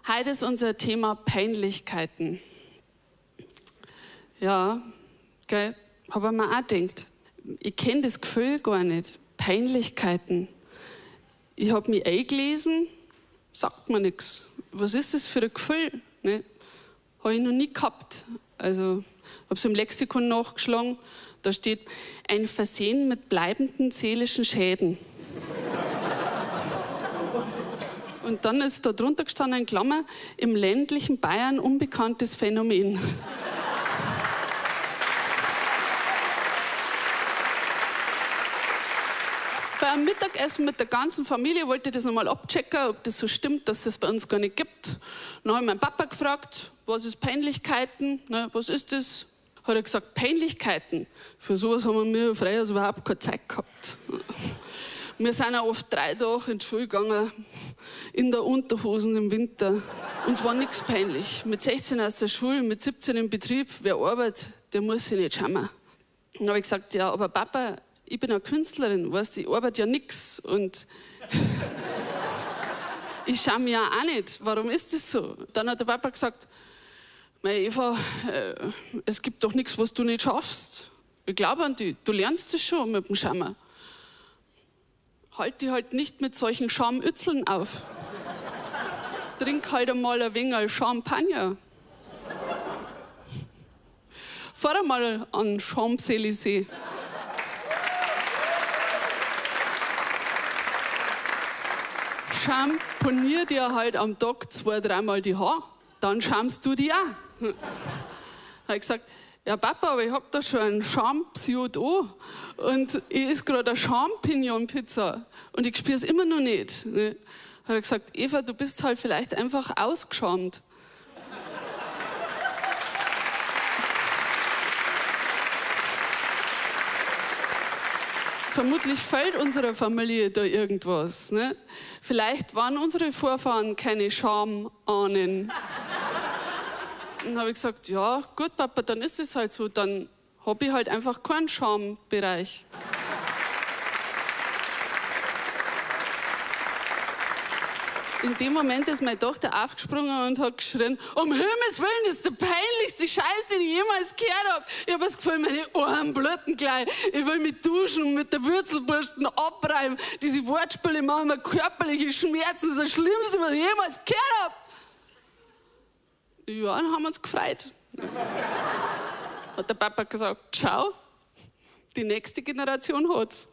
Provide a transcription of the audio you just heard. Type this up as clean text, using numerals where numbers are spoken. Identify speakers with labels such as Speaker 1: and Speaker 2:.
Speaker 1: Heute ist unser Thema Peinlichkeiten. Ja, gell, hab ich mir auch gedacht. Ich kenn das Gefühl gar nicht. Peinlichkeiten. Ich hab mich eingelesen, sagt mir nix. Was ist das für ein Gefühl? Ne? Hab ich noch nie gehabt. Also, hab's im Lexikon nachgeschlagen. Da steht, ein Versehen mit bleibenden seelischen Schäden. Und dann ist da drunter gestanden, in Klammer, im ländlichen Bayern unbekanntes Phänomen. Bei einem Mittagessen mit der ganzen Familie wollte ich das nochmal abchecken, ob das so stimmt, dass das bei uns gar nicht gibt. Dann habe ich meinen Papa gefragt, was ist Peinlichkeiten, ne, was ist das? Hat er gesagt, Peinlichkeiten. Für sowas haben wir früher überhaupt keine Zeit gehabt. Wir sind auch oft 3 Tage in die Schule gegangen, in der Unterhosen im Winter. Uns war nix peinlich. Mit 16 aus der Schule, mit 17 im Betrieb, wer arbeitet, der muss sich nicht schämen. Dann hab ich gesagt, ja, aber Papa, ich bin eine Künstlerin, weißt, ich arbeite ja nix und ich schäme mich ja auch nicht. Warum ist das so? Dann hat der Papa gesagt, Mei Eva, es gibt doch nix, was du nicht schaffst. Ich glaube an dich, du lernst es schon mit dem Schämen. Halt dich halt nicht mit solchen Schamützeln auf. Trink halt einmal ein wenig Champagner. Fahr einmal an Champs-Élysées. Schamponier dir halt am Tag 2, 3-mal die Haare, dann schamst du dich auch. Hab ich gesagt, ja Papa, aber ich hab da schon einen Schampsiodo und ich ess grad eine Champignon-Pizza und ich spür's immer noch nicht. Ne? Hat er gesagt, Eva, du bist halt vielleicht einfach ausgeschamt. Vermutlich fehlt unserer Familie da irgendwas. Ne? Vielleicht waren unsere Vorfahren keine Schamahnen. Dann hab ich gesagt, ja gut, Papa, dann ist es halt so, dann hab ich halt einfach keinen Schambereich. In dem Moment ist meine Tochter aufgesprungen und hat geschrien, um Himmels Willen, das ist der peinlichste Scheiß, den ich jemals gehört hab. Ich hab das Gefühl, meine Ohren bluten gleich. Ich will mich duschen und mit der Wurzelbürsten abreiben. Diese Wortspiele machen mir körperliche Schmerzen. Das ist das Schlimmste, was ich jemals gehört hab. Ja, dann haben wir uns gefreut. Hat der Papa gesagt, ciao, die nächste Generation hat's.